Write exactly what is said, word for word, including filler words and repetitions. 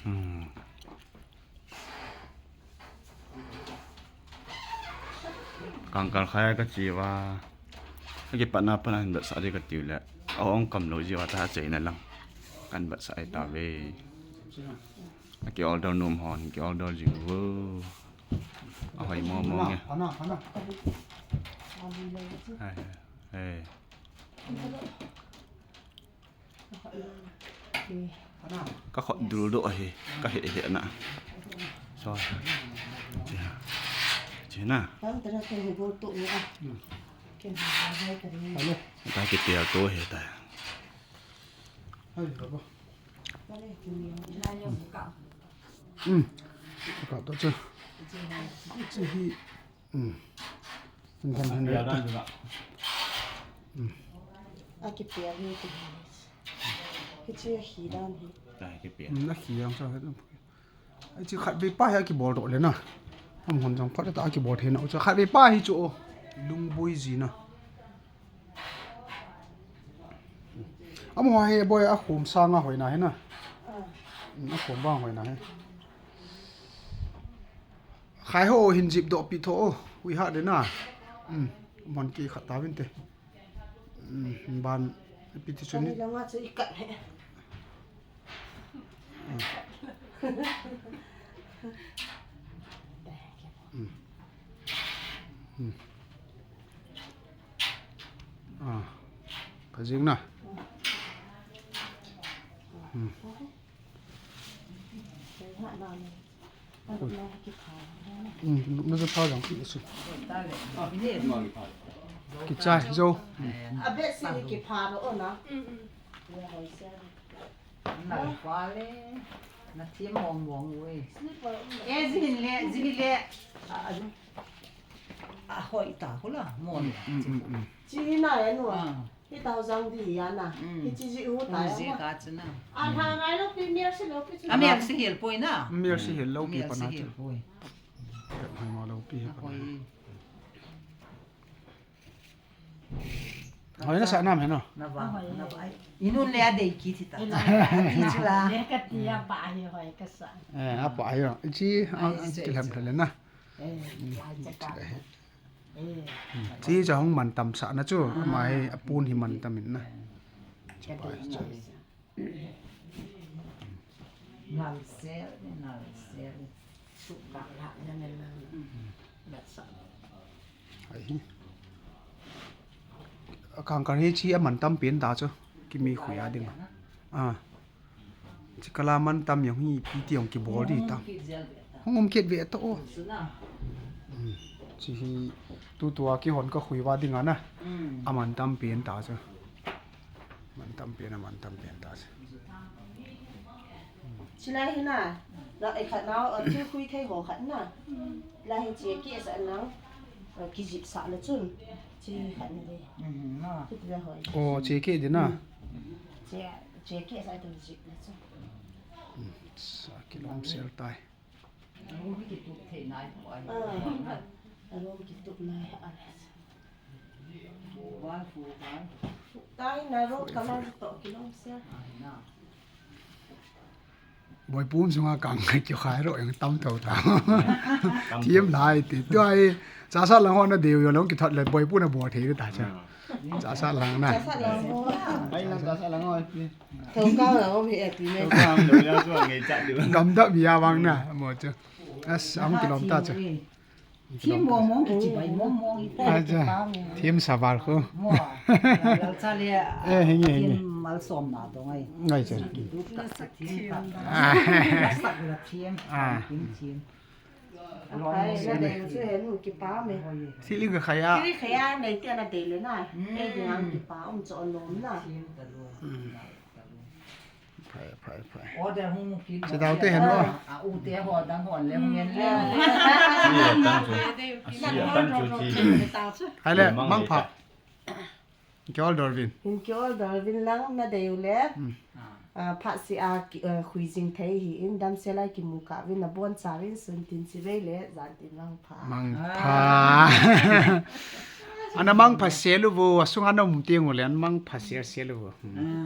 Hmm. Kangkal khai ka chi va. Aki patna pana hin vetsah di ka tiu le. A ong kam lo ji va ta cheina lang. Kan vetsah ai ta ve. Aki order nom hon, ki order jing vo. A hoi mo mo nge. Hana, hana. Hai, hai. Ka khut dul doh hi, ka he he na. So, che, che na. Hello. Ta ki tia to he ta. Hai, baba. Hmm. Ka to che. Che hi. Hmm. Hin, hin, hin. Hmm. A kipia hi ti. Hichi a hi dan hi. Ta hi kipia. Hmm, a hi yang sa he. Hichi khat ve pa hi a kibol doh le na. Am hon jong phat ta a kibol thei na. Cha khat ve pa hi chu o. Lungboi ji na. Amo he boi a khum sanga hoina he na. Hmm, a khum bang hoina he. Khai ho hin jip doh pi tho o, ui ha de na. Um, mon ki khat ta vin te. Um, ban pi ti chun. Kani langa chu i kat he. Um. Um. Ah, ka jing na. Um. Hmm, na sa pa jang ki su. Ki cha jo. A bet si ki pha ro na. Na pha le. Na thi mong mong we. E jin le, jin le. A, a, a hoi ta ko la, mon. Chi na e no. Hi tau jang di ya na. Mm. Hi chi ji hu ta ya. Ji ka chu na. A ha ngai lo pi mial si lo pi chu. A mial si hel poi na. Mial si hel lo pi pa na chu. Mial si hel poi. Hai ma lo pi pa na. Hoi. Hoi na sa nam he no. Na va, na va. Inun le a dei ki thi ta. Inun le a dei ki thi la. Le ka ti a pa hi hoi ka sa. Eh, a pa hi. Chi, a, ai, a chi lam thale na. Eh, ai cha ka. Chi cha hung man tam sa na chu, ama hi a pun hi man tam in na. Chi pa, chi. Ngal sel, ngal sel. Suk ka la na na na. Na sa. Ai hi. Kangkal hi chi a man tam pen ta chu. Kimi khui a ding. A. Chi kala man tam jong hi pi ti jong kibol di ta. Hung um kit ve ta o. Hmm. Chi hi tutua kihon ka khui va ding a na. Hmm. A man tam pen ta chu. Man tam pen a man tam pen ta chu. Chi lai hi na. La e khat na o chi khui thei ho khat na. La hi chi ki sa na. Ki jip sa na chun. Chi khat na de. Hmm, na. Ki le hoi. O chi ki di na. Hmm. Che, che ki sa tu ji na chu. Hmm, sa kilom sel tai. Alo ki tup thei nai po ai. Ah, alo ki tup nai a le. Fu bai, fu bai. Tai na ro ka ma to kilom sel. Ai na. Boipu sunga kang ki khai ro jong tam tho ta. Tam tho. Thiem lai ti. Tua hi, chasa lang ho na deu jo long kithot le boipu na bol thei ta cha. Ah. Chasa lang na. Chasa lang ho. Ai lang chasa lang ho pi. Thokao lang ho hi pi ne. Thokao lang ho ya chu ngai cha diu. Gam da mi ya wang na mo chu. As, ang kilom ta cha. Thiem mong mong ki chibai mong mong i po. Acha. Thiem saval ko. Mo. Lal cha le. Eh, hinge, hinge. Thiem malsom na dong ai. Ngai cha. Ki du ka sa thiem ka. Ah. Sa la thiem. Ah. Thiem thiem. Ai, na dei chu he nu kipa me. Sili ka khaya. Sili khaya nei ti na dei le na. Mm. Ei ding ang kipa um cho nom na. Thiem ta lo. Mm. Phai, phai, phai. Order hung kit. Che dau te hen o. A, u te ho dang hon le hung en le. Asi a tang chu. Asi a tang chu chi. Hai le, mang pha. Ki order vin. Hin ki order vin lang na dei u le. Hmm. A, pha si a ki, eh, khui jing thei hi in damsel a kimu kah vin na bon cha vin sun tin chi vei le jan tin mang pha. Mang pha. Ana mang pha sel u vo, asunga na um teng u le, an mang pha sel sel u vo. Hmm.